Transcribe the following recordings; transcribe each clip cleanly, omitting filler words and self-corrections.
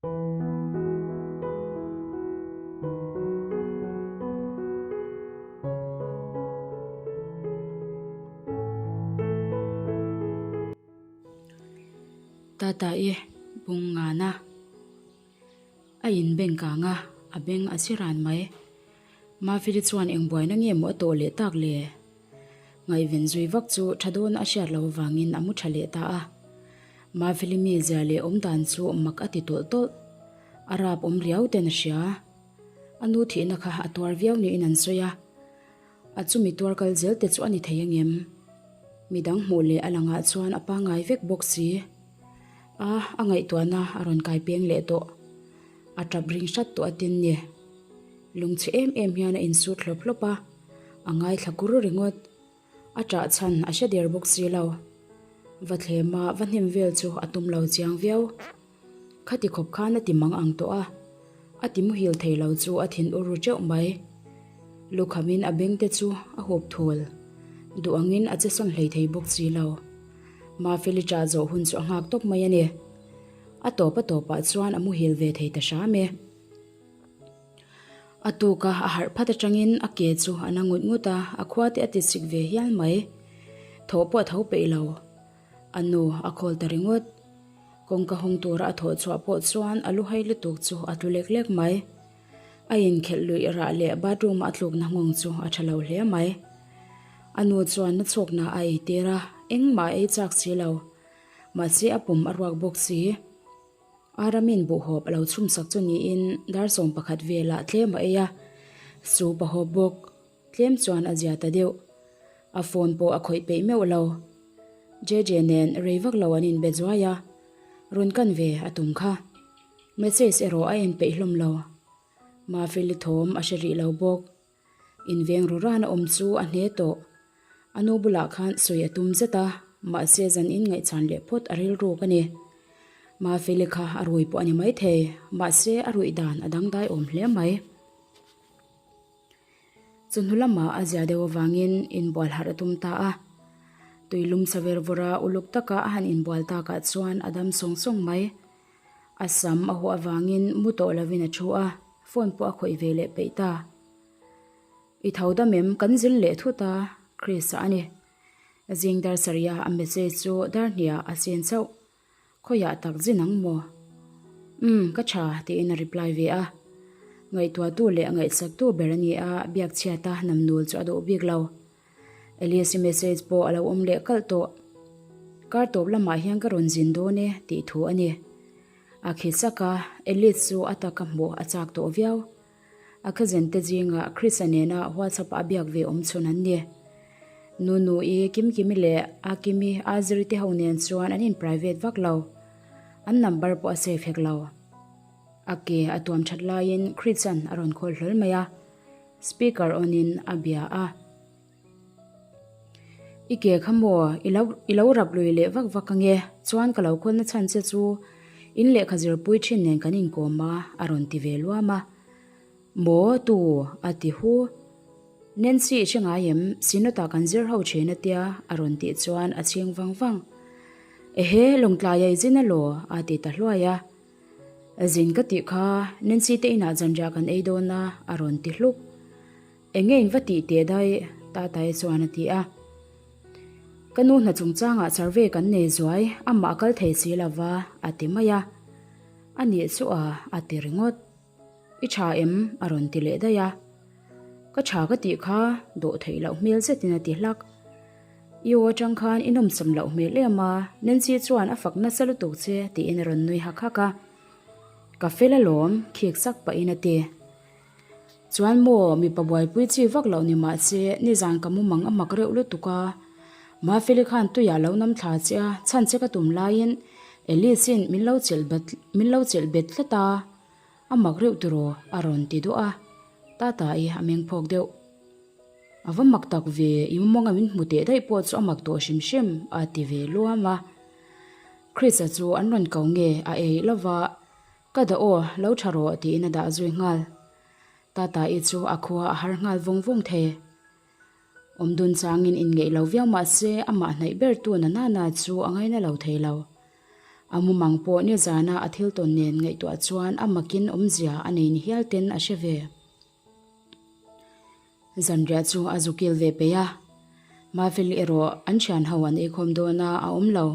Tata i bung ngana a inbeng kang a, a beng a si ran mai. Mafeli chuan eng buaina nge maw a tawh leh tak le? Ngaihven zui vak chu tha dawn a hriat loh avangin a mu tha leh ta a. Mafeli mizia leh awm dan chu mak a ti tawlh tawlh. A rap awm riau ten a hria. A nu thihna kha a tuar viau niin an sawi a. A chumi tuar kal zel te chu a ni thei angem? Midang hmuh leh a langah chuan a pangngai vek bawk si. A, a ngaihtuahna a rawn kai peng leh tawh. A tap ring hrat tawh a tin ni. Lungchhe em em hian a insut hlawp hlawp a, a ngaithla kur ringawt. A ṭah chhan a hre der bawk si lo. Va thlema va hnem vel chu a tum lo chiang viau. Khati khawp khan a ti mang ang tawh a, a ti muhil thei lo chu a thin ur ru teuh mai. Lukhamin a beng te chu a hup thul. Duh angin a che sawn hlei thei bawk si lo. Mafeli ṭah zawh hun chu a nghak tawp mai a ni. A tawp a tawpah chuan a muhil ve thei ta hram e. A tuk a, a harh phat atangin a ke chu a na ngut ngut a, a khua te a ti sik ve hial mai. Thawh pawh a tho peih lo. A nu a khawl ta ringawt. Kawngka hawng tura a thawh chhuah pawh chuan a lu hai lutuk chu a tlu lek lek mai. A inkhelh luih rah leh bathroom a tlukna nghawng chu a tha lo hle mai. A nu chuan na chhawkna a ei tir a, engmah a ei chak si lo. Mahse a pum a ruak bawk si. Aramin buhhawp a lo chhumsak chu niin dar 11 velah tlem a ei a, soup a hawp bawk. Tlem chuan a zia ta deuh. A phone pawh a khawih peih meuh lo. JJ nen rei vak lo an inbe zuai a, rawn kan ve a tum kha. Message erawh a en peih hlawm lo. Mafeli thawm a hre rih lo bawk. Inveng ru ran a awm chu a hne tawh. A nu bulah khan sawi a tum zet a, mahse zan in ngaihchhan leh phawt a rilruk a ni. Mafeli kha a rui pawh a ni maithei, mahse a ruih dan a dangdai awm hle mai. Chawhnu lamah a zia deuh avangin inbual harh a tum ta a. Tui lum sa ver vawra uluk taka a han inbual takah chuan a dam sawng sawng mai. A sam a huah avangin mu tawh lovin a thu a, phone pawh a khawih ve leh peih ta. I tho dam em? Kan zil leh thut a, Chris-a a ni. Zing dar sarih a message chu dar hniah a chen chauh. Khawiah tak zin ang maw? Umm, ka tha, tiin a reply ve a. Ngaihtuahtu leh ngaihsaktu ber a ni a, biak chhiata namnul chu a duh bik lo. Alice-i message pawh a lo awm leh kalh tawh. Kar tawp lamah hian ka rawn zin dawn e, tih thu a ni. A khi sak a, Alice chu a taka hmuh a chak tawh viau. A cousin te zingah Chris-a nena WhatsApp-a a biak ve awm chhun an ni. Nunu-i, Kimkimi leh Akimi, Aziri te ho nen chuan an in private vak lo. An number pawh a save hek lo. A ke a tuam that laiin Chris-a'n a rawn call hlawl mai a, speaker on-in a bia a. I ke kha maw, i lo i lo rap lui leh vak vak ange, chuan ka lo khawlna chhan che chu in lehkha zirpui thin nen kan inkawm a, a rawn ti ve luam a. Maw tu? a ti hu. Nancy i hre ngai em? Sinawtah kan zir ho thin a tia, a rawn tih chuan a chhing vang vang. Ehe, Lawngtlaia i zin alaw? a ti ta hluai a. Zin ka tih kha, Nancy te inah zanriah kan ei dawn a, a rawn ti hluk. Eng nge in va tih teh daih? Tatai chuan a ti a. Ka nu hna chungchangah survey kan nei zuai, amah a kal thei si lo va, a ti mai a. A nih chu a, a ti ringawt. I tha em? a rawn ti leh daih a. Ka tha ka tih kha dawh theih loh hmel zetin a ti hlak. I aw atang khan i nawmsam loh hmel em a, Nancy chuan a fak nasa lutuk che tiin a rawn nui hak hak a. Ka fel alawm, khik sak pahin a ti. Chuan maw, mipa buaipui chi vak loh ni mahse, nizan ka mumang a mak reuh lutuk a. Mafeli khan tuiah lo nam thla che a, chhan che ka tum laiin Alice-in min lo chelh bet min lo chelh bet tlat a, a mak reuh tiraw a rawn ti duah a. Tata-i a meng phawk deuh. A va mak tak ve, i mumanga min hmu teh daih pawh chu a mak tawh hrim hrim a ti ve luam a. Chris-a chu an rawn ko nge a ei lova. Ka dah aw, lo tha rawh tiin a dah zui nghal. Tata-i chu a khua a har nghal vawng vawng thei. Awmdun changin inngeih lo viau mah se amah hnaih ber tu Nanana chu a ngaina lo thei lo. A mumang pawh nizana a thil tawn nen ngaihtuah chuan a makin awmzia a nei ni hial ten a hre ve. Zanriah chu a zukil ve peih a, Mafeli erawh an thian ho an eikhawm dawn a, a awm lo.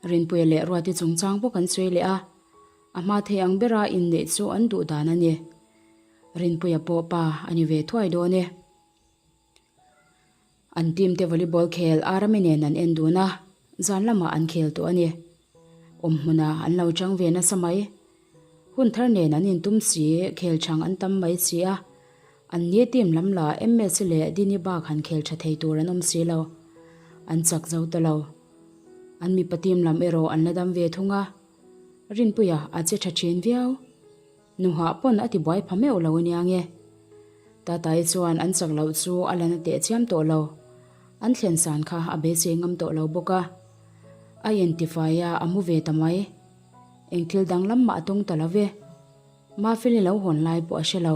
Rinpuia leh Ruati chungchang bawk an sawi leh a, a hma thei ang bera inneih chu an duh dan a ni. Rinpuia pawh pa a ni ve thuai dawn e. An team te volleyball khel Arami nen an en dun a, zan lamah an khel tawh a ni. Awm hmunah an lo chang ve nasa mai. Hun thar nen an intum si, khel chang an tam mai si a. An ni team lam lah MS leh Dini bak han khel tha thei tur an awm si lo. An chak zo ta lo. An mipa team lam erawh an la dam ve thung a. Rinpuia a che tha thin viau. Nuhah pawn a ti buai pha meuh lo ania nge. Tatai chuan an chak loh chu a la na teh chiam tawh lo. An thlen san kha a beisei ngam tawh lo bawk a. A intifai a, a mu ve ta mai. Eng thil danglam mah a tawng ta lo ve. Mafeli lo hawn lai pawh a hre lo.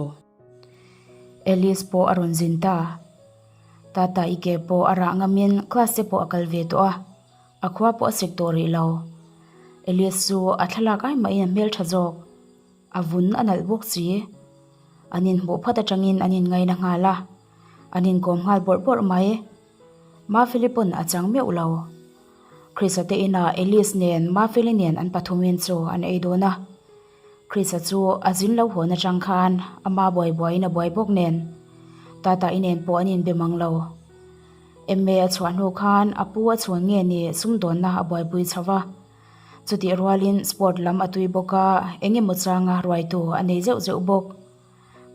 Alice pawh a rawn zin ta. Tata i ke pawh a rah ngamin class te pawh a kal ve tawh a. A khua pawh a sik tawh rih lo. Elias chu a thlalak ai mahin a hmeltha zawk. A vun a nalh bawk si. An inhmuh phawt atangin an inngaina nghal a. An inkawm nghal bawrh bawrh mai. Mafeli pawn a chang meuh lo. Chrisa te inah Elias nen Mafeli nen an pathumin chu an ei dawn a. Chrisa chu a zin lo hawn atang khan ama buai buaiin a buai bawk nen Tata i nen pawh an inbe mang lo. MA a chhuah hnu khan a pu a chhun nge ni sumdawnna a buaipui chho va. Chutih rualin sport lam a tui bawk a, eng emaw changa ruaitu a nei zeuh zeuh bawk.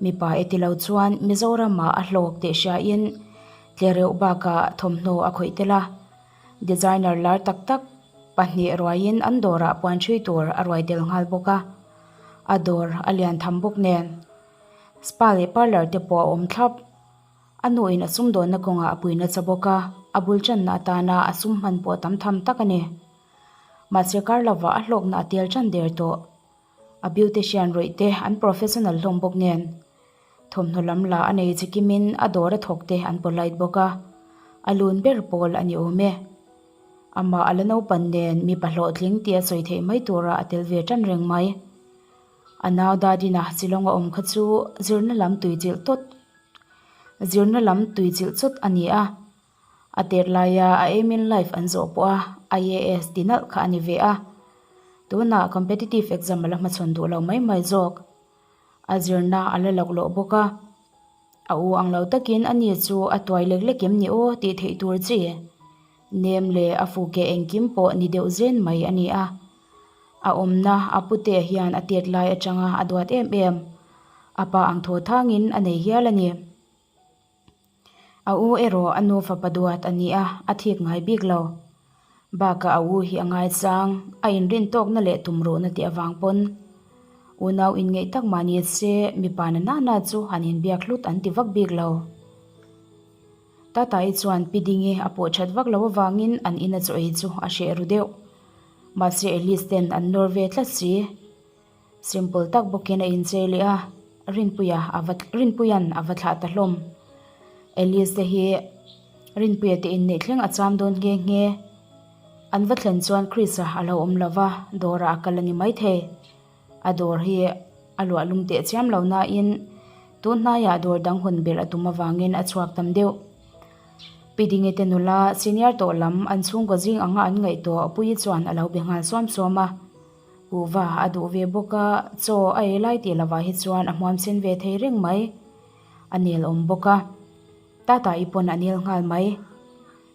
Mipa e ti lo chuan Mizoramah a hlawk teh hriain tlereuh bakah thawmhnaw a khawih tel a. Designer lar tak tak pahnih ruaiin an dawrah puan ṭhui tur a ruai tel nghal bawk a. A dawr a lian tham bawk nen spa leh parlour te pawh a awm thlap. A nuin a sumdawnna kawngah a pui nasa bawk a, a bul channa atana a sum hman pawh tam tham tak a ni. Mahse kar lovah a hlawkna a tel tan der tawh. A beautician rawih te an professional hlawm bawk nen. Thawmhnaw lam lah a nei chi kimin a dawr a thawk te an polite bawk a, a lun ber pawl a ni awm e. Amah a la naupan nen mipa hlawhtling tia sawi theih mai tura a tel ve tan reng mai. A nau Dadina Shillong a awm kha chu zirna lam tuichilh tawt Zirna lam tuichilh chawt a ni a, a tet laia a aim in life an zawh pawh a IAS ti nalh kha a ni ve a, tunah competitive exam a la hmachhawn duh lo mai mai zawk. A zirna a la lak loh bawk a, a u ang lo takin a ni chu a tuai lek lek em ni aw tih theih tur chi nem leh a fuke engkim pawh ni deuh zen mai a ni a. A awmna a pute hian a tet lai atanga a duat em em. A pa ang thaw thangin a nei hial a ni. A u erawh a nu fapa duat a ni a, a thik ngai bik lo. Bakah a u hi a ngaichang, a inrin tawkna leh tumruhna tih avang pawn unau inngeih tak mah ni se mipa na nana chu han inbiak hlut an ti vak bik lo. Tatai chuan Pi Dingi a pawh that vak lo avangin an ina chaw ei chu a hreh ru deuh. Mahse Alice ten an nawr ve tlat si. Simple tak bawkin a inchei leh a, Rinpuia a va Rinpuia'n a va thlah ta hlawm. Alice te hi Rinpuia te inneih thleng a cham dawn nghe nghe. An va thlen chuan Chris-a a lo awm lo va, dawrah a kal a ni maithei. A dawr hi a luah lum teh chiam lo nain tun hnaiah dawr dang hawn belh a tum avangin a chhuak tam deuh. Pi Dingi te nula senior tawh lam an chhungkaw zing anga an ngaihtuah Puii chuan a lo be nghal suam suam a. Kuhva a duh ve bawk a, chaw a ei lai tih lovah hi chuan a hmuam sen ve thei reng mai. A nel awm bawk a, Tata i pawn a nel nghal mai.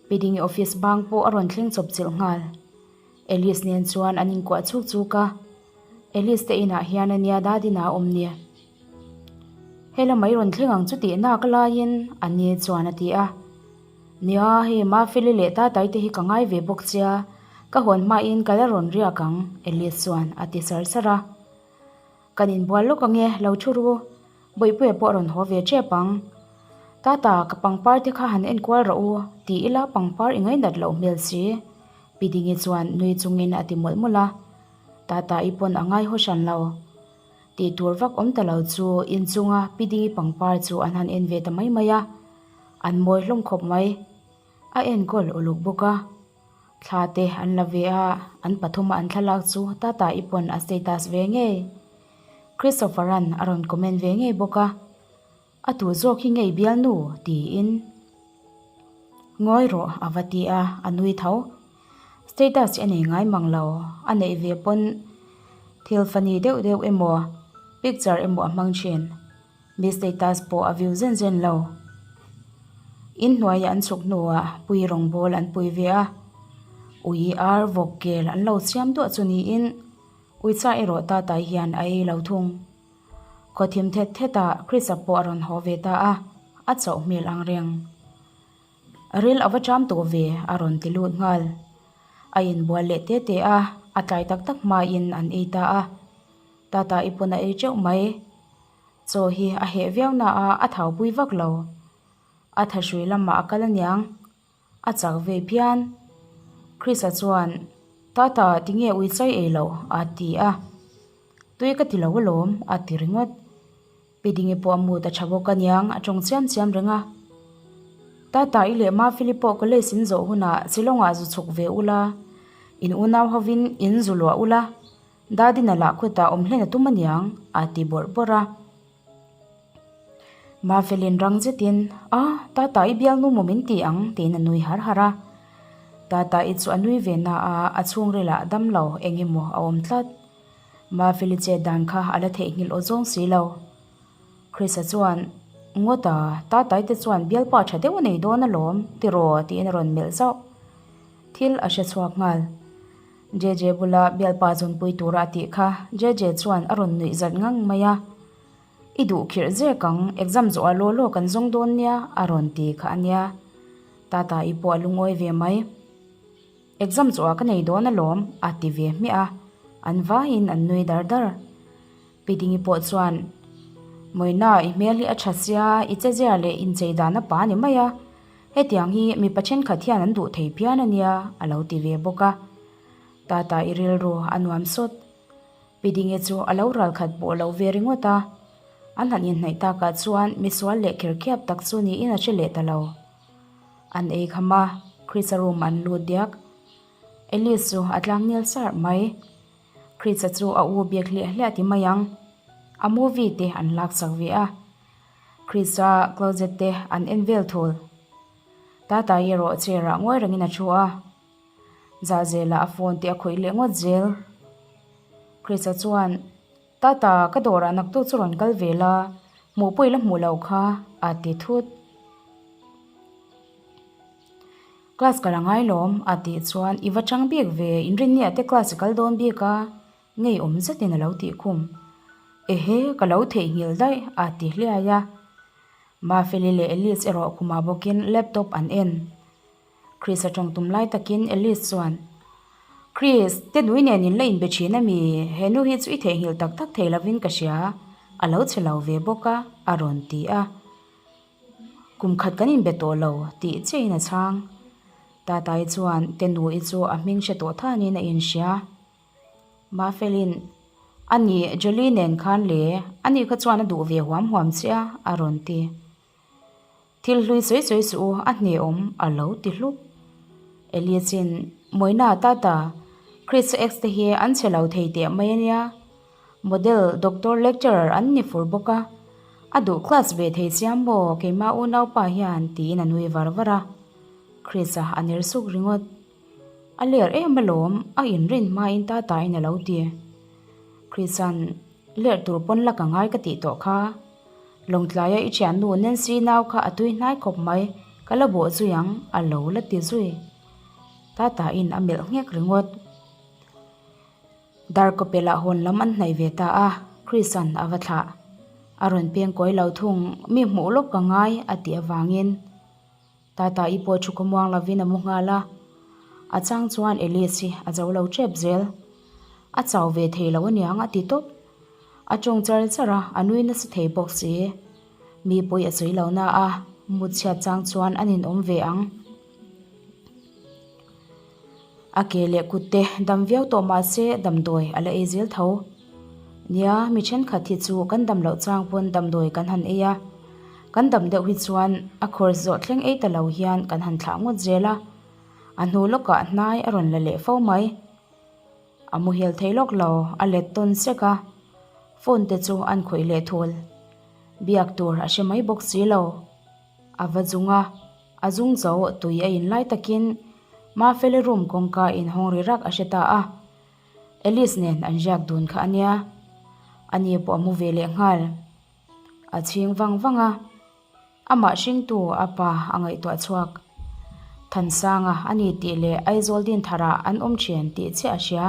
Pi Dingi office bang pawh a rawn thleng chawp chilh nghal. Alice nen chuan an inkuah chuk chuk a, Alice te inah hian a nia Dadina a awm ni. Hela mai rawn thleng ang chu tih nak laiin a ni chuan a ti a. Nia, hei Mafeli leh Tatai te hi ka ngai ve bawk sia, ka hawn hmain ka la rawn riak ang Alice chuan a ti sar sar a. Kan inbual lawk ange, lo thu ru. Bawihpuia pawh a rawn haw ve tep ang. Tata, ka pangpar te kha han enkual rawh u, ti ila pangpar i ngainat loh hmel si. Pi Dingi chuan nui chungin a ti mawlh mawlh a. Tata i pawn a ngai haw hran lo. Tih tur vak awm ta lo chu inchunga Pi Dingi pangpar chu an han en ve ta mai mai a. An mawi hlawm khawp mai. A enkawl uluk bawk a. Thla te an la ve a, an pathuma an thlalak chu Tata-i pawn a status ve ngei. Christopher-a'n a rawn comment ve ngei bawk a, A tu zawk hi ngei bialnu? tiin. Ngawi rawh a va ti a, a nui tho. Status hi a nei ngai mang lo, a neih ve pawn thil funny deuh deuh emaw picture emaw a hmang thin. Mi status pawh a view zen zen lo. In hnuaiah an chhuk hnuah pui rawngbawl an pui ve a, ui ar vawk kel an lo siam duah chu niin uicha erawh tatai hian a ei lo thung. Khaw thim thet thetah Krisa pawh a rawn haw ve ta a, a chauh hmel ang reng. Ril a va cham tawh ve a rawn ti lut nghal. A inbual leh te te a, a tlai tak tak hmain an ei ta a. Tata i pawn a ei teuh mai. Chaw hi a heh viau na a, a thau pui vak lo. A thahrui lamah a kal aniang. A chak ve phian. Krisa chuan, Tata, tinge ui chai ei loh? a ti a. Tui ka ti lo alawm, a ti ringawt. Pi Dingi pawh a mut a tha bawk aniang, a tawng chiam chiam reng a. Tata i leh Mafeli pawh college in zawh hunah Shillong-ah zu chhuk ve ula, in unau hovin in zu luah ula, Dadina lah khutah awm hlen a tum aniang, a ti bawrh bawrh a. Mafelin rang zetin, A, Tata i bialnu maw min ti ang? tiin a nui har har a. Tata i chu a nui ve na a, a chhungrilah dam lo eng emaw a awm tlat. Mafeli chet dan kha a la theihnghilh aw zawng si lo. Chrisa chuan, Ngawta, Tatai te chuan bialpa tha deuh a nei dawn alawm, tiraw? tiin a rawn melh zauh. Thil a hre chhuak nghal. JJ bula bialpa zawnpui tura a tih kha JJ chuan a rawn nuih zat ngang mai a. I duh khirh zek ang, exam zawhah law law kan zawng dawn nia a rawn ti kha a nia. Tata-i pawh a lungawi ve mai. Exam zawhah ka nei dawn alawm a ti ve hmiah a, an vaiin an nui dar dar. Pi Dingi pawh chuan, Mawina, i hmel hi a tha sia, i chezia leh inchei dan a pa ni mai a, hetiang hi mipa thenkhat hian an duh thei phian a nia, a lo ti ve bawk a. Tata i rilru a nuam sawt. Pi Dingi chu a lo ralkhat pawh lo ve ringawt a, an han inhnaih takah chuan misual leh kherkhiap tak chu niin a hre leh ta lo. An ei kham a, Krista room an lut diak. Alice chu a tlang nel sarh mai. Krista chu a u biak hliah hliah ti mai ang. A movie te an lak chak ve a. Krista closet te an en vel thul. Tatai erawh chair ah ngawi rengin a thu a. Zahzelah a phone te a khawih leh ngawt zel. Krista chuan. Tata, ka dawrah naktuk chu rawn kal ve la, hmuh pawh i la hmuh loh kha, a ti thut. Class kal a ngai lawm, a tih chuan, I va chang bik ve, inrinniah te class i kal dawn bik a, ngeiawm zetin a lo tih khum. Ehe, ka lo theihnghilh daih, a ti hliai a. Mafeli leh Alice erawh khumah bawkin laptop an en. Chris a tawng tum lai takin Alice chuan, Chris, te nui nen in la inbe thin a mi? He nu hi chu i theihnghilh tak tak thei lovin ka hria, a lo che lo ve bawk a, a rawn ti a. Kum khat kan inbe tawh lo, tih chiahin a chhang. Tatai chuan te nui chu a hming hre tawh thanin a inhria. Mafelin, A ni, Jolie nen khan le, ani kha chuan a duh ve huam huam che a, a rawn ti. Thil hlui sawi sawi suh u, a hneawm a lo ti hlup. Eliachin, Mawina, Tata, Chris ex te hi an chhe lo thei teh mai a nia. Model, doctor, lecturer an ni fur bawk a. A duh class ve thei chiam maw keimah unaupa hian tiin a nui var var a. Chris-a a ner suk ringawt. A ler em alawm, a inrin hmain Tata in a lo ti. Chris-a'n, Lerh tur pawn la ka ngai ka tih tawh kha. Lawngtlaia i thiannu Nancy nau kha a tui hnai khawp mai, ka la bawh zui ang, a lo la ti zui. Tata in a melh nghek ringawt. Darkawpelah hawn lam an hnaih ve ta a, Chris-a'n a va thlah. A rawn peng kawi lo thung, mi hmuh lawk ka ngai a tih avangin. Tata i pawh thu khawmuang lovin a mu nghal a, a chang chuan Alice hi a zo lo tep zel. A chau ve thei lo aniang a ti tawp. A tawng char char a, a nui nasa thei bawk si. Mi pawi a sawi lo na a, mut chhiat chang chuan a ninawm ve ang. A ke leh kut te dam viau tawh mah se damdawi a la ei zel tho. Nia, mi thenkhat hi chu kan dam loh chang pawn damdawi kan han ei a, kan dam deuh hi chuan a khawr zawh thleng ei ta lo hian kan han thlah ngawt zel a. A hnu lawkah hnai a rawn la leh fo mai. A muhil thei lawk lo, a let tawn sek a, phone te chu an khawih leh thul. Biak tur a hre mai bawk si lo. A va zung a, a zung zo tui a in lai takin Mafeli room kawngka inhawng ri rak a hre ta a. Alice nen an riak dun kha a nia. Ani pawh a mu ve leh nghal. A chhing vang vang a. Amah hringtu a pa a ngaihtuah chhuak. Thansanga a ni tih leh Aizawl Dintharah an awm ṭhian tih chiah a hria.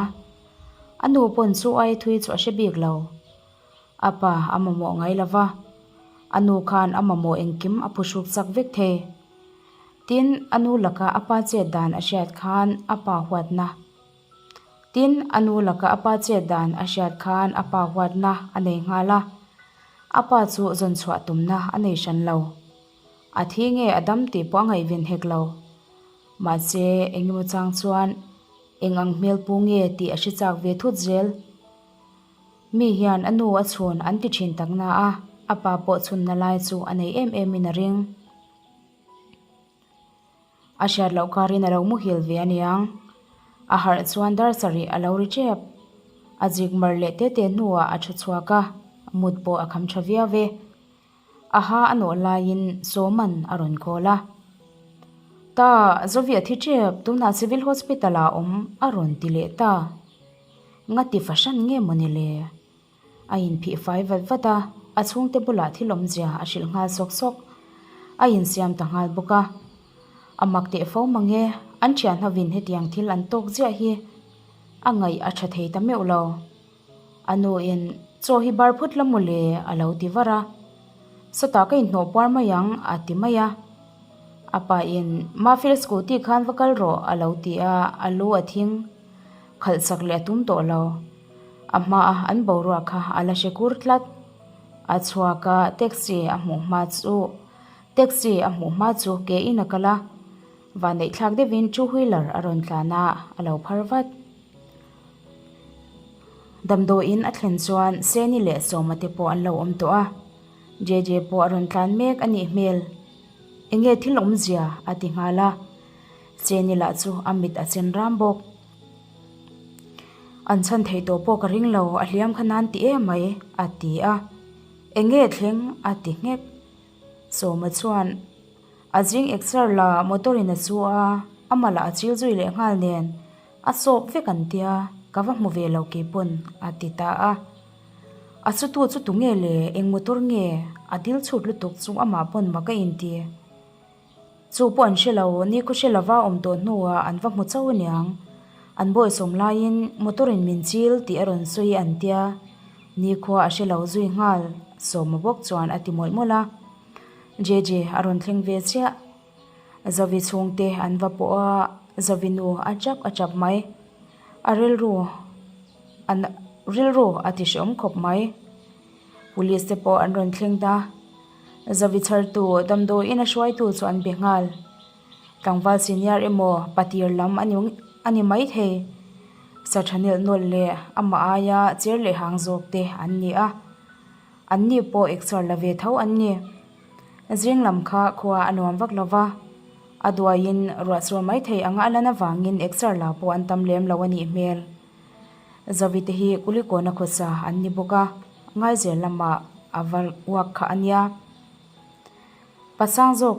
A nu pawn chu ai thui chu a hre bik lo. A pa a mamawh ngai lo va, a nu khan a mamawh engkim a phuhruk chak vek thei. Tin, a nu laka a pa chet dan a hriat khan a pa huatna. Tin, a nu laka a pa chet dan a hriat khan a pa huatna a nei nghal a. A pa chu zawn chhuah tumna a nei hran lo. A thi nge a dam tih pawh a ngaihven hek lo. Mahse, engemaw chang chuan eng ang hmel pu nge tih a hre chak ve thut zel. Mi hian a nu a chhun an ti thin tak na a, a pa pawh chhunna lai chu a nei em em in a ring. A hriat loh karin a lo muhil ve aniang. A harh chuan dar sarih a lo ri tep. A zik mar leh te te hnuah a thu chhuak a, mut pawh a kham tha viau e. A ha a nawh laiin Sawman a rawn call a. Ta, Zovi a thi tep, tunah Civil Hospital ah a awm a rawn ti leh ta. Nga ti fahran nge mawni le? A inphih fai vat vat a, a chhungte bulah thil awmzia a hrilh nghal sawk sawk. A insiam ta nghal bawk a. A mak teh fo mang e, an thian hovin hetiang thil an tawk ziah hi a ngaih a tha thei ta meuh lo. A nuin, Chaw hi bar phut la maw le? a lo ti var a. Sawtah ka inhnawh puar mai ang, a ti mai a. A pain, Mafel scooty khan va kal rawh, a lo ti a, a lu a thing. Khalh chak leh a tum tawh lo. A hmaa an boruak kha a la hre kur tlat. A chhuak a, taxi a hmuh hma chu taxi a hmuh hma chu ke in a kal a. Vanneih thlak deuhin two wheeler a rawn tlan a, a lo phar vat. Damdawiin a thlen chuan Seni leh Sawma te pawh an lo awm tawh a. JJ pawh a rawn tlan mek a nih hmel. Enge thil awmzia? a ti nghal a. Seni lah chu a mit a chen ram bawk. An chhan theih tawh pawh ka ring lo, a hliam kha nan ti em mai, a ti a. Enge thleng? a ti nghek. Sawma chuan a zing exer la motor in a chu a, amah lah a chil zui leh nghal nen a sawp vek an tia, ka va hmu ve lo keipawn, a ti ta a. A chutu chu tunge le, eng motor nge? A dil chhut lutuk chu amah pawn mak a inti. Chu pawh an hre lo, nikhaw hre lova awm tawh hnuah an va hmu chauh aniang. An bawihsawm laiin motor in min chil tih a rawn sawi an tia, nikhua a hre lo zui nghal, Sawma bawk chuan a ti mawlh mawlh a. Jeje a rawn thleng ve chiah. Zavi chhungte an va pawh a, Zavi nu a chap a chap mai. A rilru a rilru a ti hreawm khawp mai. Police te pawh an rawn thleng ta. Zavi chhartu damdawiin a hruaitu chu an be nghal. Tlangval senior emaw patir lam a ni a ni maithei. Sa tha nelh nawlh leh amah aia cher leh hang zawk te an ni a. An ni pawh exer la ve tho an ni. Zing lam kha khua a nuam vak lo va, a duaiin ruah chur maithei anga a lan avangin exer la pawh an tam lem lo a nih hmel. Zavi te hi Kulikawna khawsa an ni bawk a, Ngaizel lamah a va uak kha a nia. Pasang zawk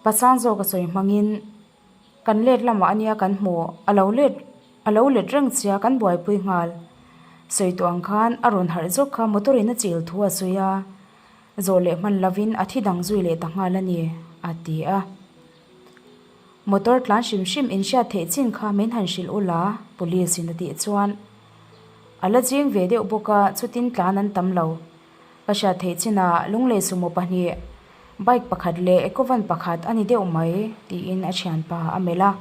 Pasang zawk a sawi hmangin kan let lamah a nia kan hmuh, a lo let a lo let reng chia kan buaipui nghal. Sawi tawh ang khan a rawn harh zawk kha motor in a chil thu a sawi a, zawh leh hman lovin a thi dang zui leh ta nghal a ni, a ti a. Motor tlan hrim hrim in hriat theih chin kha min han hrilh u la, police in a tih chuan a la ching ve deuh bawk a, chutin tlan an tam lo. Ka hriat theih chinah Lunglei sumo pahnih, bike pakhat leh Ecovan pakhat a ni deuh mai, tiin a thianpa a melh a.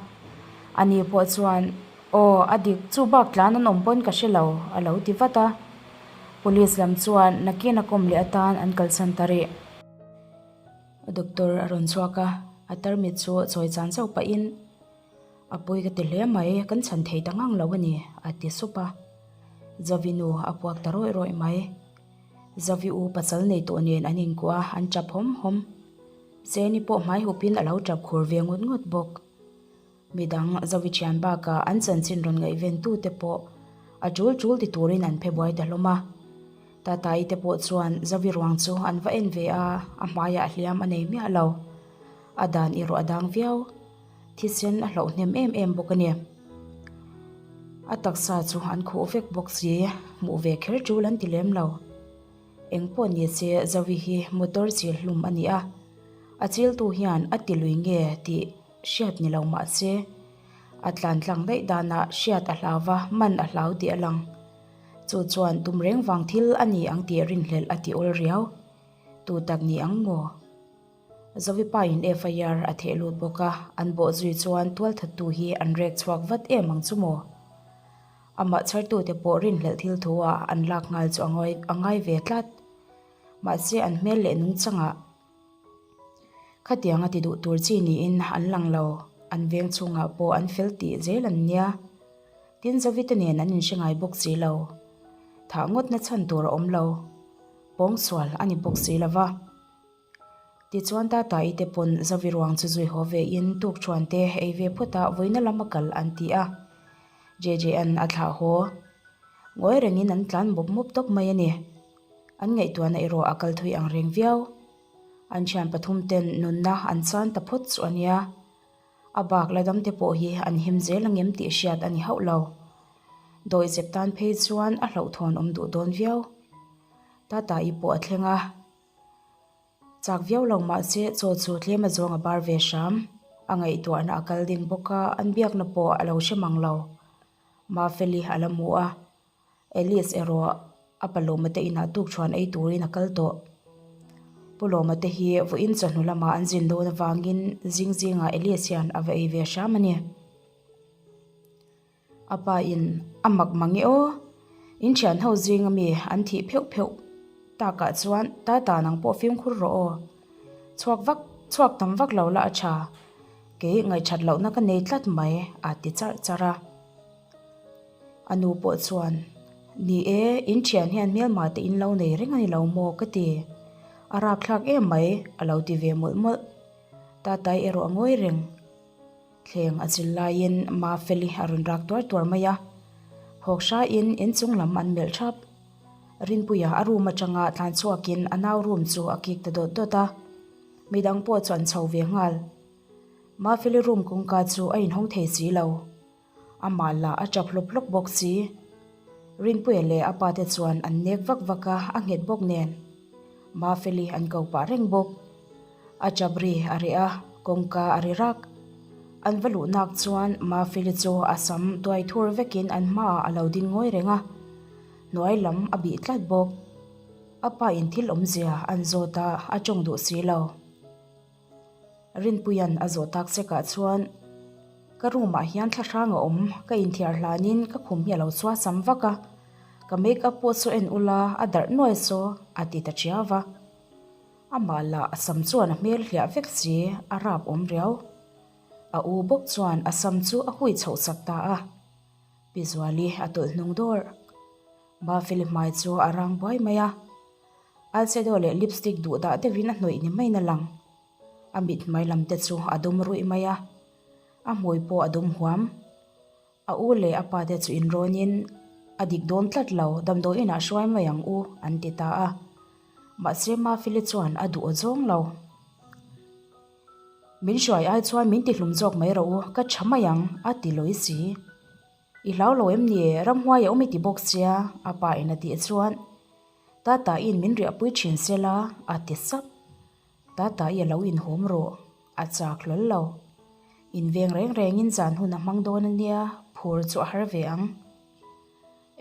Ani pawh chuan, Aw, a dik, chu bak tlan an awm pawn ka hre lo, a lo ti vat a. Police lam chuan nakin a kawm leh atan an kalsan ta rih. Doctor a rawn chhuak a, a tarmit chu chawi chan zauh pahin, A pawi ka ti hle mai, kan chhan thei ta ngang lo a ni, a ti sup a. Zavi nu a puak ta rawih rawih mai. Zavi u pasal nei tawh nen an inkuah a, an tap hawm hawm. Seni pawh hmai hupin a lo tap khur ve ngawt ngawt bawk. Midang Zovi thian bakah an chanchin rawn ngaihven tute pawh a tul tul ti turin an phe buai ta hlawm a. Tatai te pawh chuan Zovi ruang chu an va en ve a, a hmaiah hliam a nei miah lo. A dan erawh a dang viau. Thisen a hlauh hnem em em bawk a ni. A taksa chu an khuh vek bawk si, hmuh ve kher tul an ti lem lo. Eng pawh ni se Zovi hi motor chil hlum a ni a, a chiltu hian a ti lui nge tih hriat ni lo mah se, a tlan tlang daih danah hriat a hlau va, man a hlau tih a lang. Chu chuan tum reng vang thil a ni ang tih rinhlelh a ti awl riau. Tu tak ni ang maw? Zovipa in FIR a theh lut bawk a, an bawh zui chuan tualthattu hi an rek chhuak vat em ang chu maw? Amah chhartute pawh rinhlelh thil thu ah an lak nghal chu a ngai ve tlat. Mahse an hmel leh nungchangah khatiang a ti duh tur chi niin an lang lo, an veng chhungah pawh an fel tih zel an nia. Tin Zovite nen an inhre ngai bawk si lo. Thah ngawtna chhan tur a awm lo. Pawngsual a ni bawk si lo va. Tichuan Tata-i te pawn Zovi ruang chu zui haw ve in tuk thuan te ei ve phawt a vawiina lam a kal an ti a. JJ-a'n a thlah haw. Ngawi rengin an tlan mawp mawp tawp mai a ni. An ngaihtuahna erawh a kal thui ang reng viau. An thian pathum ten nunna an chan ta phawt chu a nia. A bak la dam te pawh hi an him zel angem tih hriat a ni hauh lo. Dawihzep tan phei chuan a hlauhthawn awm duh dawn viau. Tata-i pawh a thleng a. Chak viau lo mahse chaw chu tlem a zawng a bar ve hram. A ngaihtuahna a kal ding bawk a, an biakna pawh a lo hre mang lo. Mafeli a la mu a, Alice erawh a pa Lawma te inah tukṭhuan ei turin a kal tawh. Pu Lawma te hi vawiin chawhnu lamah an zin dawn avangin zing zingah Alice hian a va ei ve hram a ni. A pa in a mak mang e aw, in thian ho zing ami an thih pheuh pheuh takah chuan tata nang pawh fimkhur rawh aw, chhuak vak chhuak tam vak lo la a tha, kei ngaihthat lohna ka nei tlat mai a ti charh charh a. A nu pawh chuan, Ni e, in thian hian hmelma te in lo nei reng a ni lo maw ka ti, a rapthlak em mai a lo ti ve mawlh mawlh. Tatai erawh a ngawi reng. Thleng a chil laiin Mafeli a rawn rak tuar tuar mai a, Hawk hraiin inchung lam an melh thap. Rinpuia a room atanga tlan chhuakin a nau room chu a kik ta dawt dawt a, midang pawh chu an chho ve nghal. Mafeli room kawngka chu a inhawng thei si lo. Amah lah a tap hlawp hlawp bawk si. Rinpuia leh a pa te chuan an nek vak vak a, a nghet bawk nen. Mafeli an ko pah reng bawk. A tap ri a reh a, kawngka a ri rak. An va luh nak chuan Mafeli chu a sam tuai thur vekin an hmaah a lo ding ngawi reng a, hnuai lam a bih tlat bawk. A pa in thil awmzia an zawt a, a tawng duh si lo. Rinpuia'n a zawh tak chekah chuan, Ka room ah hian thlahrang a awm, ka inthiar hlanin ka khum hi a lo chua sam vak a, ka make up pawh chu en ula a darh nuai saw a ti ta ṭiau va. Amah lah a sam chuan a hmel hliah vek si, a rap awm riau. A u bawk chuan a sam chu a hui chhoh sak ta a. Pi Zuali a tawlh hnung dawr. Mafeli hmai chu a rang buai mai a. Eyeshadow leh lipstick duh dah deuhin a hnawih ni maiin a lang. A mit hmai lam te chu a dum ruih mai a, a hmui pawh a dum huam. A u leh a pa te chu inrawnin, A dik dawn tlat lo, damdawi inah hruai mai ang u, an ti ta a. Mahse Mafeli chuan a duh aw zawng lo. Min hruai ai chuan min tihlum zawk mai rawh u, ka tha mai ang, a ti lawi si. I hlau lo em ni? Ramhuai a awm i ti bawk sia, a pa in a tih chuan Tata in min riahpui thin se la, a ti sap. Tata i a lo inhawm rawh, a chak hlawl lo. In veng reng rengin zan hun a hmang dawn a nia, phur chu a har ve ang.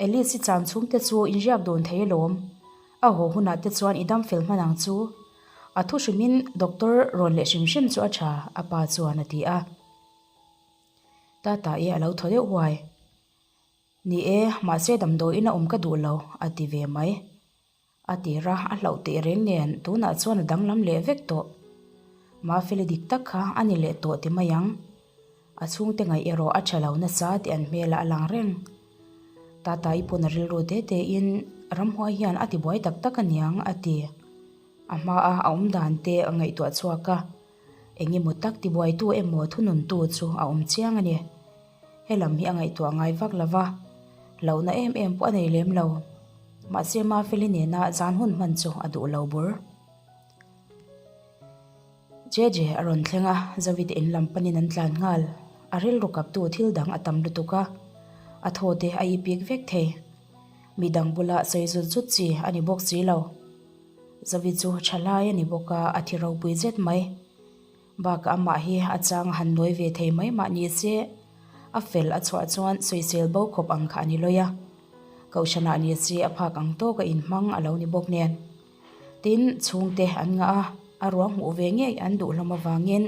Alice i chan chhung te chu in riak dawn thei alawm, a haw hunah te chuan i dam fel hman ang chu. A thu hrimin doctor rawn leh hrim hrim chu a tha, a pa chuan a ti a. Tata i a lo thaw deuh huai. Ni e, mahse damdawiin a awm ka duh lo, a ti ve mai. A tir a, a hlauh teh reng nen tunah chuan a danglam leh vek tawh. Mafeli dik tak kha a ni leh tawh ti mai ang. A chhungte ngaih erawh a tha lo nasa tih an hmelah a lang reng. Tata i pawn a rilru te te in ramhuai hian a ti buai tak tak aniang a ti. A hmaa a awm dan te a ngaihtuah chhuak a, eng emaw tak tibuaitu emaw thununtu chu a awm chiang a ni. He lam hi a ngaihtuah ngai vak lo va, hlauhna em em pawh a nei lem lo. Mahse Mafeli nena zan hun hman chu a duh lo bur. Jeje a rawn thleng a, Zawite in lam panin an tlan nghal. A rilru kaptu thil dang a tam lutuk a, a thaw te a ipik vek thei. Mi dang bula sawi zut zut chi a ni bawk si lo. Zawi chu tha lai a ni bawk a, a thi ropui zet mai. Bakah amah hi a chang a han nawi ve thei mai mah ni se, a fel a chhuah chuan sawisel bo khawp ang kha a ni lawi a. Kohhranah ni se a phak ang tawk a inhmang a lo ni bawk nen. Tin, chhungte an ngah a, a ruang hmuh ve ngei an duh hlawm avangin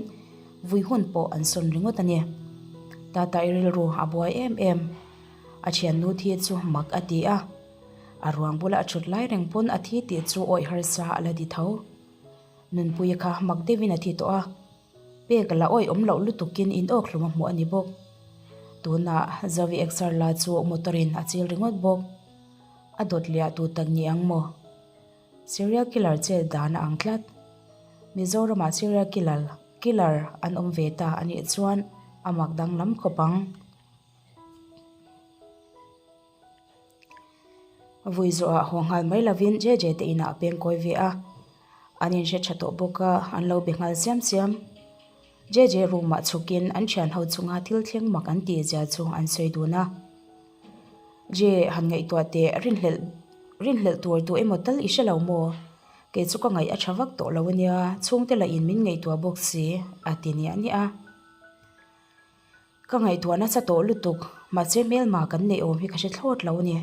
vui hun pawh an sawn ringawt a ni. Tata i rilru a buai em em. A thiannu thi chu mak a ti a, a ruang bula a thut lai reng pawn a thi tih chu awih harsa a la ti tho. Nunpuia kha mak deuhin a thi tawh a, pek la awih awm loh lutukin in awk hlum a hmuh a ni bawk. Tunah Zovi exer la chu motor in a chil ringawt bawk. A dawt liah tu tak ni ang maw? Serial killer chet dan a ang tlat. Mizoramah serial killer killer an awm ve ta a nih chuan a mak danglam khawp ang. Vui zawhah haw nghal mai lovin JJ te inah a peng kawi ve a, an inhre tha tawh bawk a, an lo be nghal siam siam. JJ room ah chhukin an thian ho chunga thil thleng mak an tih zia chu an sawi dun a. J han ngaihtuah teh rinhlelh rinhlelh tur tu emaw tal i hre lo maw? Kei chu ka ngaih a tha vak tawh lo ania, chhungte lah in min ngaihtuah bawk si a ti niah niah a. Ka ngaihtuah nasa tawh lutuk, mahse hmelma kan neih awm hi ka hre thlawt lo a ni.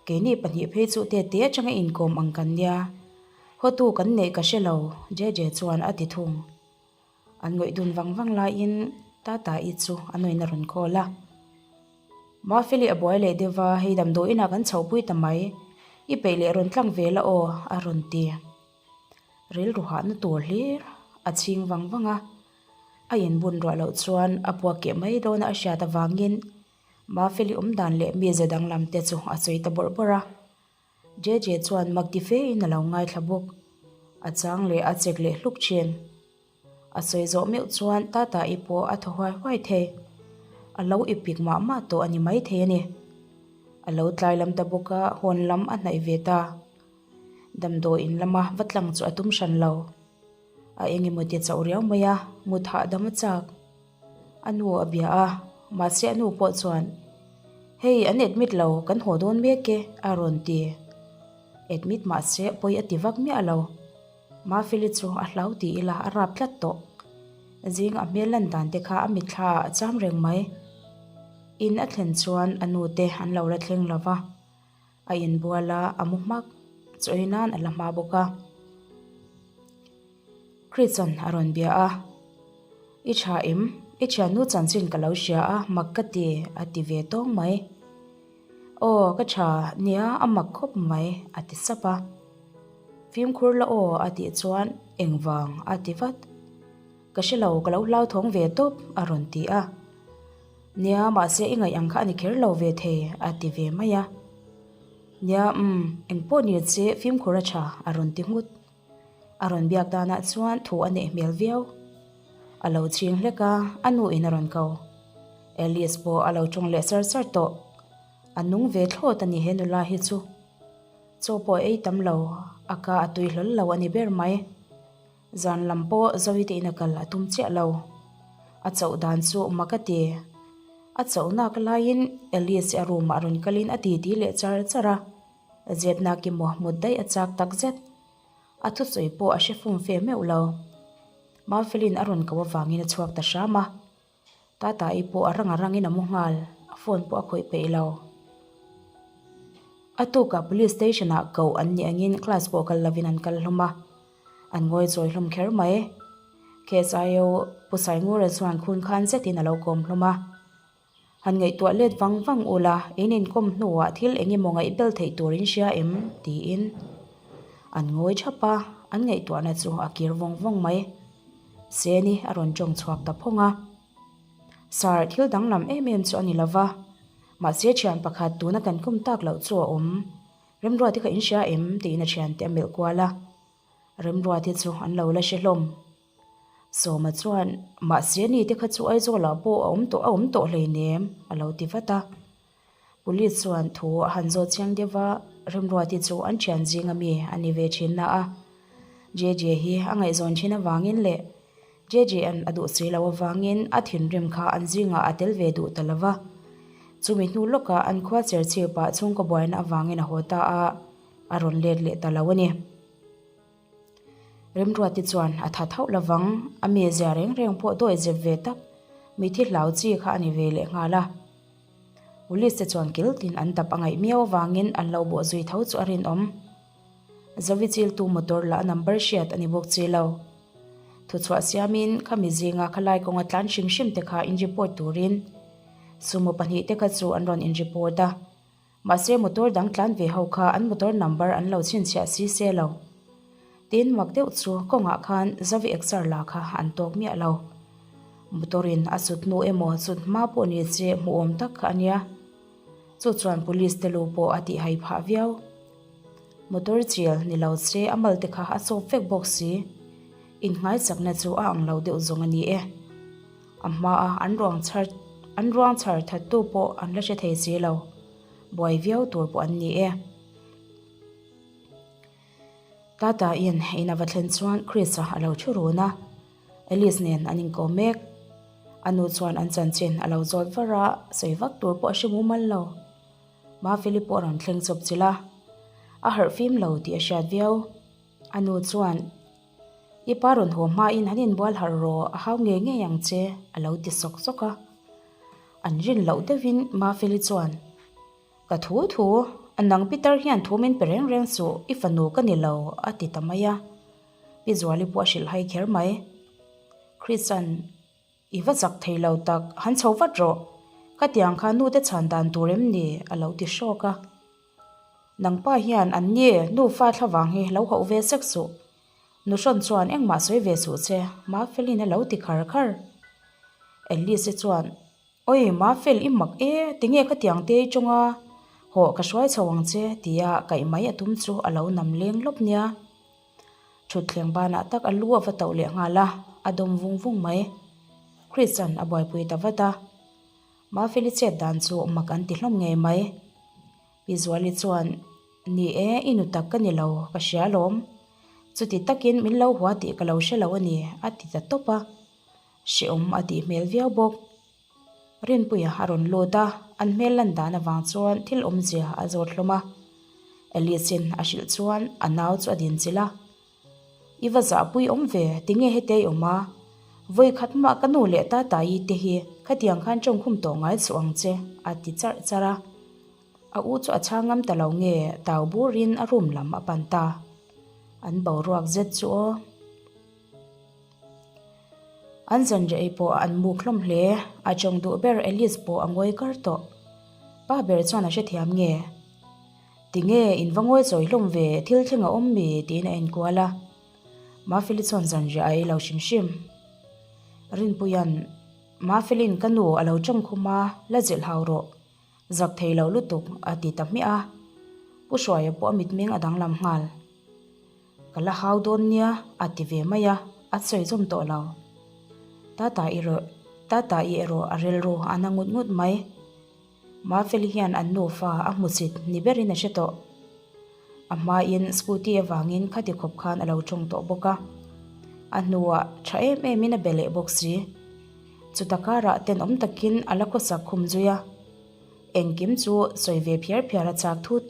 Keini pahnih phei chu te te atanga inkawm ang kan nia. Hotu kan neih ka hre lo, JJ chuan a ti thung. An ngawih dun vang vang laiin Tata-i chu a nuin a rawn call a. Mafeli a buai leh deuh va, hei damdawiinah kan chhohpui ta mai, i peih leh rawn tlang ve la aw, a rawn ti. Rilru hahna tur hlir a chhing vang vang a. A inbun ruah loh chuan a puak keh mai dawna a hriat avangin Mafeli awm dan leh mize danglam te chu a sawi ta bawrh bawrh a. JJ chuan mak ti fe in a lo ngaithla bawk. A chang leh a chek leh hluk thin. A sawi zawh meuh chuan Tata-i pawh a thaw huai huai thei. A lo ipik mah mah tawh a ni maithei a ni. A lo tlai lam ta bawk a, hawn lam a hnaih ve ta. Damdawi in lama va tlang chu a tum hran lo. A eng emaw ti chauh riau mai a, mut hahdam a chak. A nu a bia a, mahse a nu pawh chuan, Hei an admit lo, kan haw dawn mek e, a rawn ti. Admit mahse pawi a ti vak miah lo. Mafeli chu a hlau ti ila a rap tlat tawh. Zing a hmel lan dan te kha a mitthla ah a cham reng mai. In a thlen chuan a nu te an lo la thleng lo va. A inbual a, a mu hmak. Chawi nan a la hma bawk a. Chris-a'n a rawn bia a, I tha em? I thiannu chanchin ka lo hria a, mak ka ti, a ti ve tawng mai. Aw, ka tha, nia, a mak khawp mai, a ti sap a. Fimkhur la aw, a tih chuan, Engvang? a ti vat. Ka hre lo, ka lo hlauthawng ve tawp, a rawn ti a. Nia, mahse i ngaih ang kha a ni kher lo ve thei, a ti ve mai a. Nia, umm, engpawh ni che, fimkhur a tha, a rawn ti nghut. A rawn biak danah chuan thu a neih hmel viau. A lo chhing hlek a, a nu in a rawn ko. Alice pawh a lo tawng leh sar sar tawh. A nung ve thlawt a ni he nula hi chu. Chaw pawh a ei tam lo, a ka a tui hlawl lo a ni ber mai. Zan lam pawh Zoite in a kal a tum chiah lo. A chauh dan chu mak a ti. A chauh nak laiin Alice a room ah rawn kalin a titi leh char char a. Zepnak i maw mut daih a chak tak zet. A thusawi pawh a hre fum fe meuh lo. Mafelin a rawn ko avangin a chhuak ta hram a. Tata-i pawh a rang a rangin a mu nghal, a phone pawh a khawih peih lo. A tukah police station-ah koh an nih angin class pawh kal lovin an kal hlawm a. An ngawi chawi hlawm kher mai. KSIO Pu Saingura chuan khun khan zetin a lo kawm hlawm a. Han ngaihtuah let vang vang ula, in inkawm hnuah thil eng emaw ngaihbel theih tur in hria em? tiin an ngawi thap a, an ngaihtuahna chu a kir vawng vawng mai. Seni a rawn tawng chhuak ta phawng a. Sir, thil danglam em em chu a ni lova, mahse thian pakhat tuna kan kum tak loh chu a awm. Remruati kha in hria em? tiin a thiante a melh kual a. Remruati chu an lo la hre hlawm. Sawma chuan, Mahse ni te kha chu Aizawlah pawh a awm tawh a awm tawh hleinem, a lo ti vat a. Police chuan thu a han zawt chiang deuh a, Remruati chu an thian zing ami a ni ve thin na a. JJ hi a ngaihzawn thin avangin leh JJ-a'n a duh si loh avangin a thinrim kha an zingah a tel ve duh ta lo va. Chumi hnu lawkah an khua cher chhir pah chhungkaw buaina avangin a haw ta a, a rawn let leh ta lo a ni. Remruati chuan a that hauh lovang, a mizia reng reng pawh dawi zep ve tak, mithi hlau chi kha a ni ve leh nghal a. Police te chuan kil tin an dap a ngaih miau avangin an lo bawh zui tho chu a rinawm. Zovi chiltu motor lah a number hriat a ni bawk chi lo. Thuchhuah siamin khami zinga khalai kawnga tlan hrim hrim te kha in report turin sumo pahnihte kha chu an rawn in report a. Mahse motor dang tlan ve ho kha an motor number an lo chhinchhiah si se lo. Tin mak deuh chu kawngah khan Zovi exer la kha an tawk miah lo. Motor in a sut hnu emaw sut hma pawh ni che hmuhawm tak kha a nia. Chu chuan police te lu pawh a tih hai phah viau. Motor chil ni lo che a mal te kha a chawp vek bawk si. Innghai chakna chu a ang lo deuh zawng a ni e. A hmaa an ruang chhar an ruang chhar thattu pawh an la hre thei si lo. Buai viau tur pawh an ni e. Tata in in a va thlen chuan Chris-a a lo thu run a, Alice nen an inkawm mek. A nu chuan an chanchin a lo zawt var a, sawi vak tur pawh a hre mumal lo. Mafeli pawh a rawn thleng chawp chilh a, a harh fim lo tih a hriat viau. A nu chuan, I pa rawn haw hmain han inbual harh rawh, a hau ngei ngei ang che, a lo ti sawk sawk a. An rin loh deuhin Mafeli chuan, Ka thu thu, a nang Peter hian thu min pe reng reng suh, i fanu ka ni lo, a ti ta mai a. Pi Zuali pawh a hrilh hai kher mai. Chrisa'n, I va zak thei lo tak, han chho vat rawh. Khatiang kha nute chhan dan tur em ni? a lo ti hrawk a. Nangpa hian an ni nufa thlavang hi lo hauh ve sek suh. Nuhrawn chuan engmah sawi ve suh che, Mafelin a lo ti khar khar. Alice-i chuan, Awi Mafel i mak e, tinge khatiang te i tawng a, hawh ka hruai chho ang che tia kaih mai a tum chu a lo nam leng lawp nia. Thutthleng banah tak a lu a va tauh leh nghal a, a dawm vung vung mai. Chris-a'n a buaipui ta vat a. Mafeli chet dan chu mak an ti hlawm ngei mai. Pi Zuali chuan, Ni e, i nu tak ka ni lo, ka hria alawm. Chuti takin min lo hua tih ka lo hre lo a ni, a ti ta tawp a. Hrehawm a tih hmel viau bawk. Rinpuia a rawn lut a, an hmel lan dan avang chuan thil awmzia a zawt hlawm a. Alice-in a hrilh chuan a nau chu a din chilh a. I va zahpui awm ve, tinge hete i awm a? Vawi khat mah ka nu leh Tata-i te hi khatiang khan tawngkhum tawh ngai suh ang che, a ti charh charh a. A u chu a chhang ngam ta lo nge tau burin a room lam a pan ta. An boruak zet chu aw. An zanriah ei pawh an muk hlawm hle. A tawng duh ber Alice pawh a ngawi kar tawh. Pa ber chuan a hrethiam nge? Tinge in va ngawi chawi hlawm ve, thil thleng a awm mi? tiin a enkual a. Mafeli chuan zanriah a ei lo hrim hrim. Rinpuia'n, Mafeli'n ka nu a lo tawng khum a, la zilh hau rawh. Zak thei lo lutuk, a ti ta hmiah a. Pu Hruaia pawh a mitmeng a danglam nghal. Ka la hau dawn nia, a ti ve mai a, a sawi zawm tawh lo. Tata i rawh, Tata i erawh a rilru a na ngut ngut mai. Mafeli hian an nufa a hmusit ni berin a hre tawh. A hmain scooty avangin khati khawp khan a lo tawng tawh bawk a. A hnuah tha em emin a be leh bawk si. Chuta karah tenawm takin a la khawsak khum zui a. Engkim chu sawi ve phiar phiar a chak thut.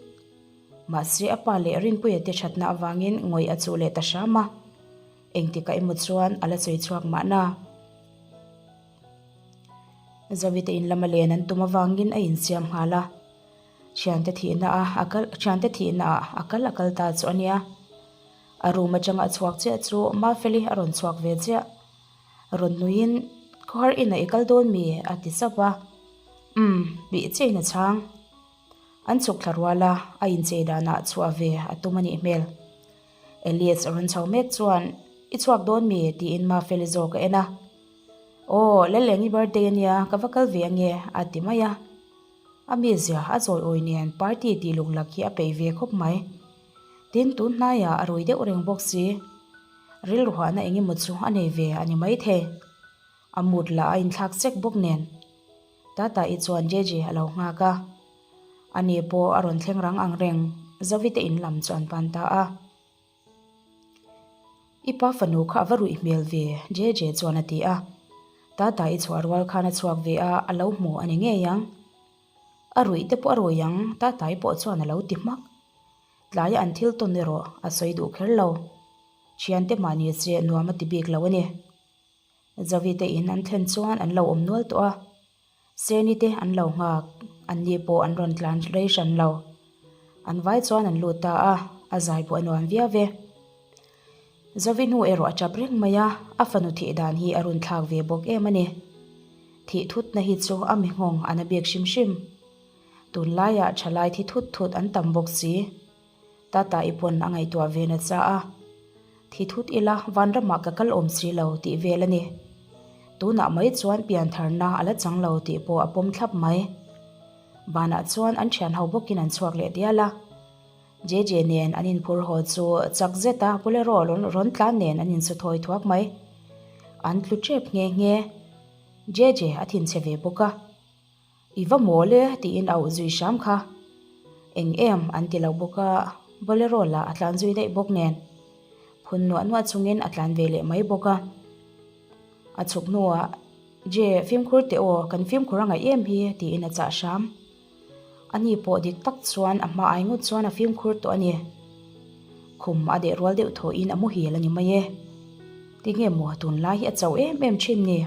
Mahse a pa leh Rinpuia te thatna avangin ngawih a chuh leh ta hram a, engtikah emaw chuan a la sawi chhuak mahna. Zawite in lama len an tum avangin a insiam nghal a, thiante thihna a a kal thiante thihna ah a kal a kal ta chu a nia. A room atanga a chhuak chiah chu Mafeli a rawn chhuak ve chiah. Rawn nuiin khawhar inah i kal dawn mi? a ti sap a, Umm, bih chiahin a chhang. An chhuk thla rual a, a inchei danah chhuah ve a tum a nih hmel. Elias a rawn chho mek chuan, I chhuak dawn mi? tiin Mafeli zawk a en a. Aw, Laleng i birthday a nia, ka va kal ve ange, a ti mai a. A mizia a zawi awi nen party tih luk lak hi a peih ve khawp mai. Tin, tun hnaiah a rui deuh reng bawk si. Rilruhahna eng emaw chu a nei ve a ni maithei. A mood lah a inthlak sek bawk nen. Tata-i chuan Jeje a lo nghak a. Ani pawh a rawn thleng rang ang reng, Zavite in lam chu an pan ta a. I pa fanu kha a va ruih hmel ve, Jeje chuan a ti a. Tata-i chhuah rual khan a chhuak ve a, a lo hmu a ni ngei ang. A ruih te pawh a rui ang, Tata-i pawh chuan a lo ti hmak. Tlaia an thil tawn erawh a sawi duh kher lo. Thiante mahni che nuam a ti bik lo a ni. Zavite in an thlen chuan an lo awm nual tawh a. Seni te an lo nghak, an ni pawh an rawn tlan rei hran lo. An vai chuan an lut ta a, a zai pawh a nuam viau ve. Zovi hnu erawh a tap reng mai a, a fanu thih dan hi a run thlak ve bawk em a ni. Thih thutna hi chu a mi nghawng an a bik hrim hrim. Tunlaiah thalai thi thut thut an tam bawk si. Tata i pawn a ngaihtuah ve nasa a, Thi thut ila vanramah ka kal awm si lo tih vel a ni. Tunah mai chuan piantharna a la chang lo tih pawh a pawm thlap mai. Banah chuan an thian ho bawkin an chhuak leh dial a. JJ nen an inphur haw chu chak zeta Bolero rawn tlan nen an insu thawi thuak mai. An tlu tep nghe nghe. JJ a thinchhe ve bawk a. I va mawl e tiin a auh zui hram kha. Eng em an ti lo bawk a, Bolero lah a tlan zui daih bawk nen. Phun nuah nuah chungin a tlan ve leh mai bawk a. A chhuk hnuah, Je, fimkhur teh aw, kan fimkhur a ngaih em hi tiin a chah hram. Ani pawh dik tak chuan a hma ai ngawt chuan a fimkhur tawh a ni. Khum a deh rual deuh thawhin a muhil a ni mai e. Tinge maw tunlai hi a chauh em em thin ni?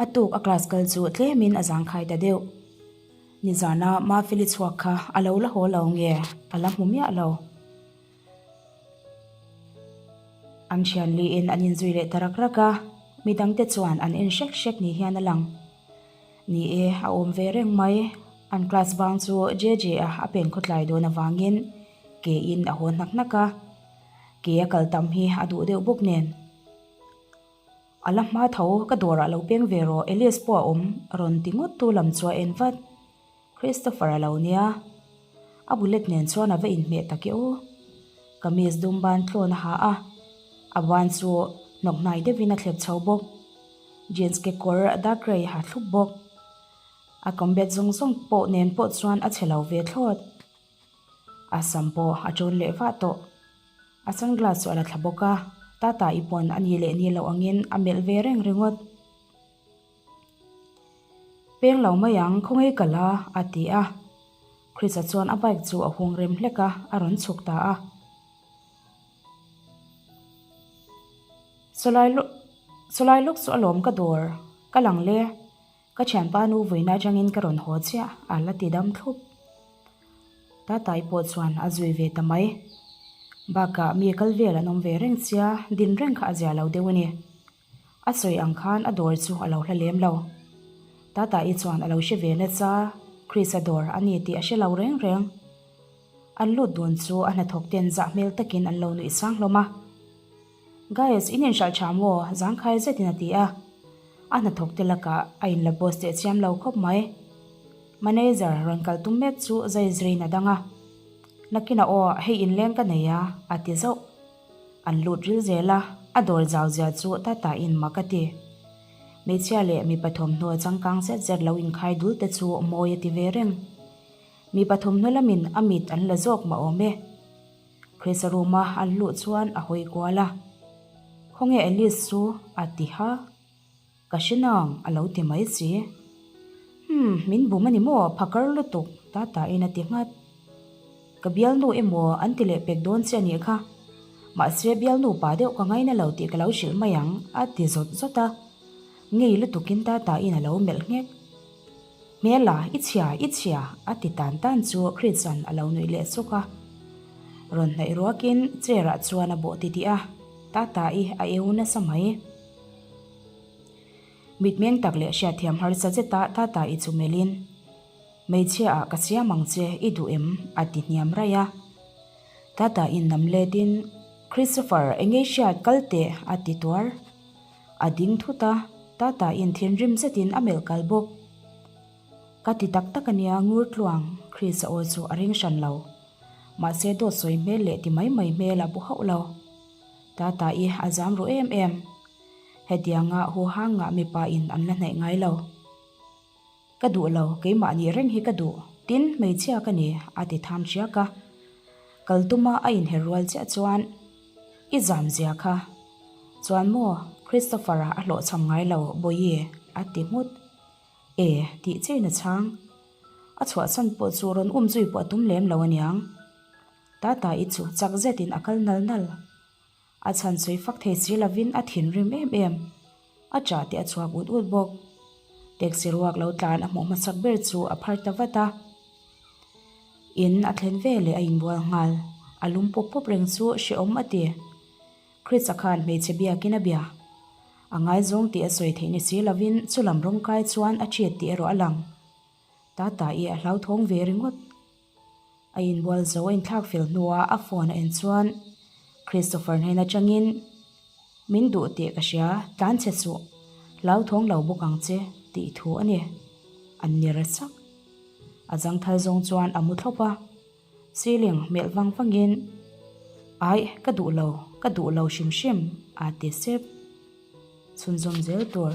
A tuk a class kal chu tlemin a zangkhai ta deuh. Nizana Mafeli chhuak kha a lo la haw lo nge a la hmu miah lo. An thian liin an inzui leh ta rak rak a, midangte chuan an en hrek hrek ni hian a lang. Ni e, a awm ve reng mai. An class bang chu JJ-a a pen khawtlai dawn avangin ke in a haw hnak hnak a, ke a kal tam hi a duh deuh bawk nen. A la hma tho, ka dawrah lo peng ve rawh, Elias pawh a awm, rawn ti ngawt tu lam chu a en vat. Christopher a lo nia. A bullet nen chuan a va inhmeh tak e aw. Kamis dum ban tlawn a ha a, a ban chu hnawk hnai deuhin a thlep chho bawk. Jeans kekawr dark grey a ha thlup bawk. A combat zawng zawng pawh nen pawh chuan a chhe lo ve thlawt. A sam pawh a ṭawn leh vah tawh. A sunglass chu a la thla bawk a, Tata i pawn a ni leh ni loh angin a melh ve reng ringawt. Peng lo mai ang, khawngaih ka la, a ti a. Chris-a chuan a bike chu a hung rem hlek a, a rawn chhuk ta a. Sawlai sawlai lawk chu alawm ka dawr, ka lang le. Ka thianpa nu vuina atangin ka rawn haw chiah, a la ti dam thlup. Tatai pawh chuan a zui ve ta mai. Bakah mi kal vel an awm ve reng sia, din reng kha a zia lo deuh a ni. A sawi ang khan a dawr chu a lo hla lem lo. Tatai chuan a lo hre ve nasa, Chris-a dawr a ni tih a hre lo reng reng. An lut dun chu a hnathawk ten zah hmel takin an lo nuih sang hlawm a. Guys, in inhralh tha maw? Zangkhai zetin a ti a. A hnathawk te lakah a inla boss teh chiam lo khawp mai. Manager rawn kal tum mek chu zai zrin a dang a. Nakinah aw, hei inleng ka nei a, a ti zauh. An lut ril zel a, a dawr zau zia chu tata in mak a ti. Hmeichhia leh mipa thawmhnaw changkang zet zet lo inkhai dul te chu mawi a ti ve reng. Mipa thawmhnaw lamin a mit an la zawk mah awm e. Chris-a room a an luh chuan a hawi kual a, Khawnge Alice chu? a ti ha. Ka hre nang, a lo ti mai si. Umm, min bum a ni maw, phakar lutuk, Tata-in a ti nghat. Ka bialnu emaw an ti leh pek dawn che a nih kha. Mahse bialnu pa deuh ka ngaina lo tih ka lo hrilh mai ang, a ti zawt zawt a. Ngei lutukin Tata-in a lo melh nghek. Hmela, i chhia, i chhia, a ti tan tan chu Chris-a'n a lo nuih leh suk a. Rawn hnaih ruakin chair-ah chuan a bawh titih a, Tata-i a eu nasa mai. Mitmeng tak leh hriatthiam harsa zeta Tata-i chu melhin, Hmeichhia-ah ka siam ang che, i duh em? a ti hniam raih a. Tata-in nam letin, Christopher, eng ei hriat kal teh, a ti tuar. A ding thut a, Tata-in thinrim zetin a melh kal bawk. Ka ti tak tak a nia, ngur tluang, Chris-a aw chu a ring hran lo. Mahse dawt sawi hmel leh ti mai mai hmel a pu hauh lo. Tata i a zam ru em em. Hetianga huhang ngah mipa in an la hnaih ngai lo. Ka duh lo, keimah nih reng hi ka duh, tin hmeichhia ka ni, a ti tham hriak a. Kal tuma a inher rual chiah chuan, I zam zia kha. Chuan maw, Christopher-a a hlawhchham ngai lo, Bawihi, a ti nghut. E, tih chiain a chhang. A chhuahsan pawh chu rawn um zui pawh a tum lem lo aniang. Tata-i chu chak zetin a kal nal nal. A chhan sawi fak thei si lovin a thinrim em em. A ṭah te a chhuak ut ut bawk. Taxi ruak lo tlan a hmuh hmasak ber chu a phar ta vat a. In a thlen ve leh a inbual nghal. A lum pawp pawp reng chu hrehawm a ti. Chris-a khan hmeichhe biakin a bia. A ngaizawng tih a sawi theih ni si lovin chulam rawngkai chuan a ṭhiat tih erawh a lang. Tata-i a hlauthawng ve ringawt. A inbual zo a inthlak fel hnuah a phone a en chuan Christopher hnen atangin, Min duh tih ka hria, tlan che suh, hlauthawng lo bawk ang che tih thu a ni. An ner sak. A zangthal zawng chuan a mu thlawp a, ceiling hmelh vang vangin, Aih, ka duh lo, ka duh lo hrim hrim a ti sep. Chhunzawm zel tur.